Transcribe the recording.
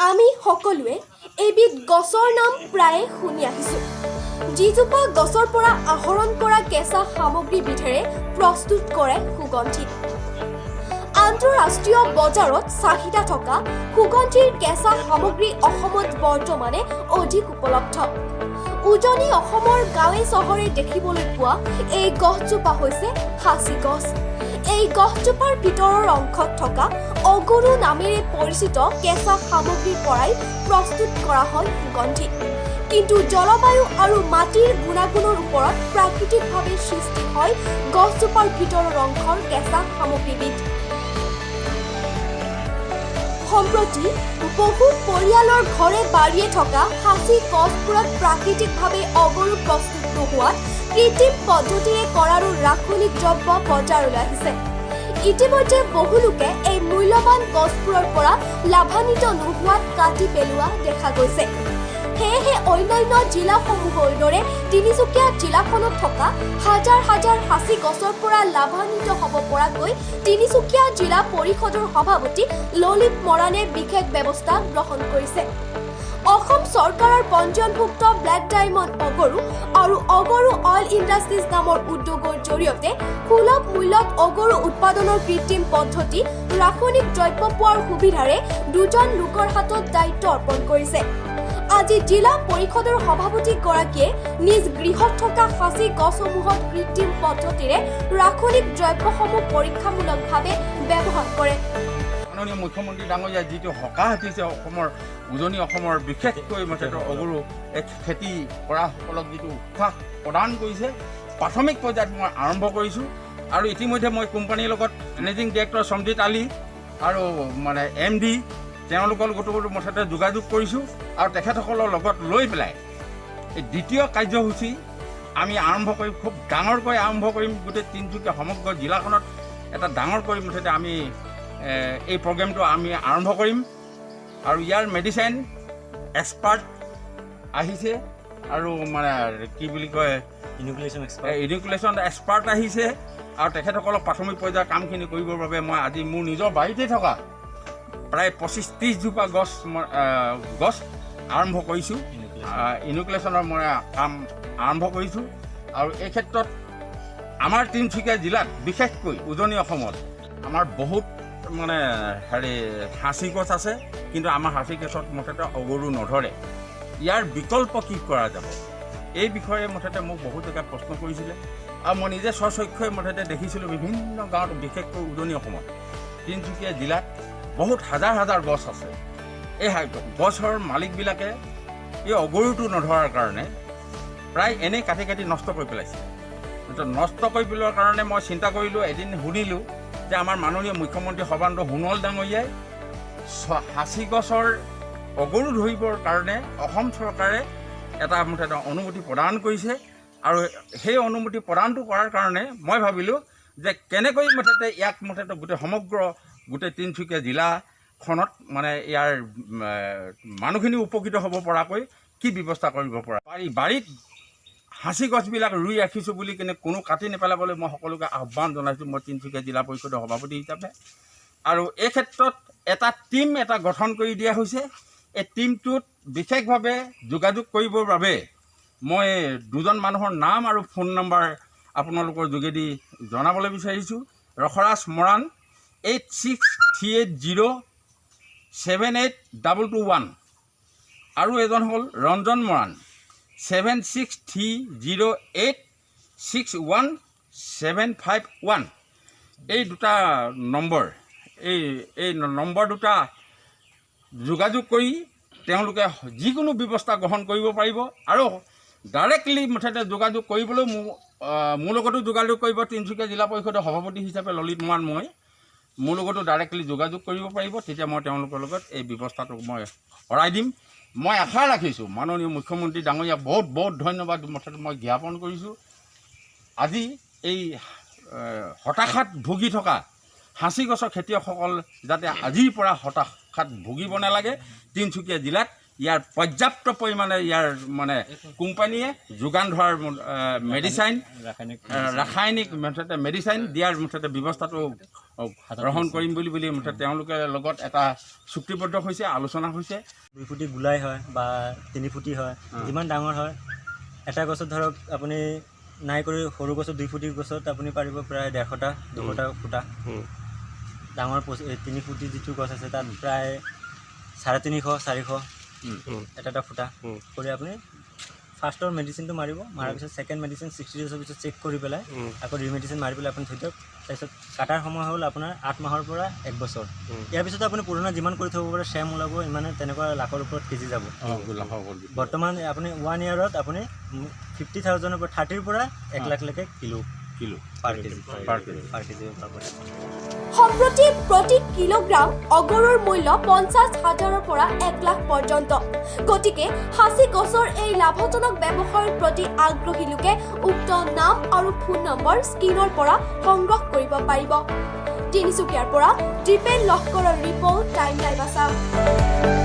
আমি সকলোৱে এইবিধ গছৰ নাম প্ৰায়ে শুনি আহিছোঁ, যিজোপা গছৰ পৰা আহৰণ কৰা কেঁচা সামগ্ৰীবিধেৰে প্ৰস্তুত কৰে সুগন্ধি। আন্তঃৰাষ্ট্ৰীয় বজাৰত চাহিদা থকা সুগন্ধিৰ কেঁচা সামগ্ৰী অসমত বৰ্তমানে অধিক উপলব্ধ। উজনি অসমৰ গাঁৱে চহৰে দেখিবলৈ পোৱা এই গছজোপা হৈছে সাঁচি গছ। এই গছজোপাৰ ভিতৰৰ অংশত থকা অগৰু নামেৰে পৰিচিত কেঁচা সামগ্ৰীৰ পৰাই প্ৰস্তুত কৰা হয় সুগন্ধি। কিন্তু জলবায়ু আৰু মাটিৰ গুণাগুণৰ ওপৰত প্ৰাকৃতিকভাৱে সৃষ্টি হয় গছজোপাৰ ভিতৰৰ অংশৰ কেঁচা সামগ্ৰীবিধ। সম্প্ৰতি বহু পৰিয়ালৰ ঘৰে বাৰীয়ে থকা সাঁচি গছবোৰত প্ৰাকৃতিকভাৱে অগৰু প্ৰস্তুত নোহোৱাত কৃত্ৰিম পদ্ধতিৰে কৰাৰো ৰাসায়নিক দ্ৰব্য বজাৰলৈ আহিছে। ইতিমধ্যে বহু লোকে এই মূল্যৱান গছবোৰৰ পৰা লাভান্বিত নোহোৱাত কাটি পেলোৱা দেখা গৈছে। সেয়েহে অন্যান্য জিলাসমূহৰ দৰে তিনিচুকীয়া জিলাখনত থকা হাজাৰ হাজাৰ সাঁচি গছৰ পৰা লাভান্বিত হ'ব পৰাকৈ তিনিচুকীয়া জিলা পৰিষদৰ সভাপতি ললিত মৰাণে বিশেষ ব্যৱস্থা গ্ৰহণ কৰিছে। অসম চৰকাৰৰ পঞ্জীয়নভুক্ত ব্লেক ডায়মণ্ড অগৰু আৰু অগৰু অইল ইণ্ডাষ্ট্ৰিজ নামৰ উদ্যোগৰ জৰিয়তে সুলভ মূল্যত অগৰু উৎপাদনৰ কৃত্ৰিম পদ্ধতি ৰাসায়নিক দ্ৰব্য পোৱাৰ সুবিধাৰে দুজন লোকৰ হাতত দায়িত্ব অৰ্পণ কৰিছে। আজি জিলা পৰিষদৰ সভাপতিগৰাকীয়ে নিজ গৃহত থকা সাঁচি গছসমূহত কৃত্ৰিম পদ্ধতিৰে ৰাসায়নিক দ্ৰব্যসমূহ পৰীক্ষামূলকভাৱে ব্যৱহাৰ কৰে। মাননীয় মুখ্যমন্ত্ৰী ডাঙৰীয়াই যিটো সকাহ দিছে অসমৰ, উজনি অসমৰ, বিশেষকৈ মুঠতে অগৰু এক খেতি কৰাসকলক যিটো উৎসাহ প্ৰদান কৰিছে, প্ৰাথমিক পৰ্যায়ত মই আৰম্ভ কৰিছোঁ। আৰু ইতিমধ্যে মই কোম্পানীৰ লগত মেনেজিং ডিৰেক্টৰ সঞ্জিত আলী আৰু মানে এম ডি তেওঁলোকৰ লগতো মুঠতে যোগাযোগ কৰিছোঁ আৰু তেখেতসকলৰ লগত লৈ পেলাই এই দ্বিতীয় কাৰ্যসূচী আমি আৰম্ভ কৰিম। খুব ডাঙৰকৈ আৰম্ভ কৰিম। গোটেই তিনিচুকীয়া সমগ্ৰ জিলাখনত এটা ডাঙৰকৈ মুঠতে আমি এই প্ৰগ্ৰেমটো আমি আৰম্ভ কৰিম। আৰু ইয়াৰ মেডিচাইন এক্সপাৰ্ট আহিছে আৰু মানে কি বুলি কয়, ইনোকুলেশ্যন এক্সপাৰ্ট। ইনোকুলেশ্যন এক্সপাৰ্ট আহিছে আৰু তেখেতসকলক প্ৰাথমিক পৰ্যায়ৰ কামখিনি কৰিবৰ বাবে মই আজি মোৰ নিজৰ বাৰীতে থকা প্ৰায় 25-30 জোপা গছ মই গছ আৰম্ভ কৰিছোঁ। ইনোকুলেশ্যনৰ মই কাম আৰম্ভ কৰিছোঁ। আৰু এই ক্ষেত্ৰত আমাৰ তিনিচুকীয়া জিলাত, বিশেষকৈ উজনি অসমত আমাৰ বহুত মানে হেৰি সাঁচি গছ আছে, কিন্তু আমাৰ সাঁচি গছত মুঠতে অগৰু নধৰে। ইয়াৰ বিকল্প কি কৰা যাব, এই বিষয়ে মুঠতে মোক বহুত জেগাত প্ৰশ্ন কৰিছিলে। আৰু মই নিজে স্বচক্ষুৰে মুঠতে দেখিছিলোঁ বিভিন্ন গাঁৱত, বিশেষকৈ উজনি অসমত তিনিচুকীয়া জিলাত বহুত হাজাৰ হাজাৰ গছ আছে। এই গছৰ মালিকবিলাকে এই অগৰুটো নধৰাৰ কাৰণে প্ৰায় এনেই কাটি কাটি নষ্ট কৰি পেলাইছে। নষ্ট কৰি পেলোৱাৰ কাৰণে মই চিন্তা কৰিলোঁ। এদিন শুনিলোঁ যে আমাৰ মাননীয় মুখ্যমন্ত্ৰী সৰ্বানন্দ সোণোৱাল ডাঙৰীয়াই সাঁচি গছৰ অগৰু ধৰিবৰ কাৰণে অসম চৰকাৰে এটা মুঠতে অনুমতি প্ৰদান কৰিছে। আৰু সেই অনুমতি প্ৰদানটো কৰাৰ কাৰণে মই ভাবিলোঁ যে কেনেকৈ মুঠতে ইয়াক মুঠতে গোটেই সমগ্ৰ গোটেই তিনিচুকীয়া জিলাখনত মানে ইয়াৰ মানুহখিনি উপকৃত হ'ব পৰাকৈ কি ব্যৱস্থা কৰিব পৰা পাৰি। বাৰীত সাঁচি গছবিলাক ৰুই ৰাখিছোঁ বুলি কিনে কোনো কাটি নেপেলাবলৈ মই সকলোকে আহ্বান জনাইছোঁ, মই তিনিচুকীয়া জিলা পৰিষদৰ সভাপতি হিচাপে। আৰু এই ক্ষেত্ৰত এটা টীম এটা গঠন কৰি দিয়া হৈছে। এই টীমটোত বিশেষভাৱে যোগাযোগ কৰিবৰ বাবে মই দুজন মানুহৰ নাম আৰু ফোন নম্বৰ আপোনালোকৰ যোগেদি জনাবলৈ বিচাৰিছোঁ। ৰসৰাজ মৰাণ, 8638078221 আৰু এজন হ'ল ৰঞ্জন মৰাণ, 7630861751। এই দুটা নম্বৰ, এই এই নম্বৰ দুটা যোগাযোগ কৰি তেওঁলোকে যিকোনো ব্যৱস্থা গ্ৰহণ কৰিব পাৰিব। আৰু ডাইৰেক্টলি মুঠতে যোগাযোগ কৰিবলৈও মোৰ লগতো যোগাযোগ কৰিব। তিনিচুকীয়া জিলা পৰিষদৰ সভাপতি হিচাপে ললিত মৰাণ মই, মোৰ লগতো ডাইৰেক্টলি যোগাযোগ কৰিব পাৰিব। তেতিয়া মই তেওঁলোকৰ লগত এই ব্যৱস্থাটো মই কৰাই দিম। মই আশা ৰাখিছোঁ, মাননীয় মুখ্যমন্ত্ৰী ডাঙৰীয়াক বহুত বহুত ধন্যবাদ মুঠতে মই জ্ঞাপন কৰিছোঁ। আজি এই হতাশাত ভুগি থকা সাঁচি গছৰ খেতিয়কসকল যাতে আজিৰ পৰা হতাশাত ভুগিব নালাগে। তিনিচুকীয়া জিলাত ইয়াৰ পৰ্যাপ্ত পৰিমাণে ইয়াৰ মানে কোম্পানীয়ে যোগান ধৰাৰ মেডিচাইন ৰাসায়নিক ৰাসায়নিক মুঠতে মেডিচাইন দিয়াৰ মুঠতে ব্যৱস্থাটো গ্ৰহণ কৰিম বুলি বুলি মুঠতে তেওঁলোকে লগত এটা চুক্তিবদ্ধ হৈছে, আলোচনা হৈছে। 2 ফুটি গোলাই হয় বা 3 ফুটি হয়, যিমান ডাঙৰ হয় এটা গছত ধৰক আপুনি নাই কৰি সৰু গছত 2 ফুটি গছত আপুনি পাৰিব প্ৰায় 150টা 200টা ফুটা। ডাঙৰ 3 ফুটি যিটো গছ আছে তাত প্ৰায় 350, 400 এটা এটা ফুটা কৰি আপুনি ফাৰ্ষ্টৰ মেডিচিনটো মাৰিব। মাৰাৰ পিছত ছেকেণ্ড মেডিচিন 60 ডেজৰ পিছত চেক কৰি পেলাই আকৌ ৰিমেডিচিন মাৰি পেলাই আপুনি থৈ দিয়ক। তাৰপিছত কাটাৰ সময় হ'ল আপোনাৰ 8 মাহৰ পৰা এক বছৰ। ইয়াৰ পিছত আপুনি পুৰণা যিমান কৰি থ'ব পাৰে চেম ওলাব ইমানে তেনেকুৱা লাখৰ ওপৰত কেজি যাব। বৰ্তমান আপুনি ওৱান ইয়াৰত আপুনি 50,000ৰ পৰা 30ৰ পৰা 1 লাখলৈকে kilo kilo per KG. Per KG. Per KG পাব। সম্প্ৰতি প্ৰতি কিলোগ্ৰাম অগৰুৰ মূল্য 50 হাজাৰৰ পৰা 1 লাখ পৰ্যন্ত। গতিকে সাঁচি গছৰ এই লাভজনক ব্যৱসায়ৰ প্ৰতি আগ্ৰহী লোকে উক্ত নাম আৰু ফোন নম্বৰ স্ক্ৰীণৰ পৰা সংগ্ৰহ কৰিব পাৰিব। তিনিচুকীয়াৰ পৰা দীপেন লহকৰৰ ৰিপৰ্ট, টাইম লাইভ আছাম।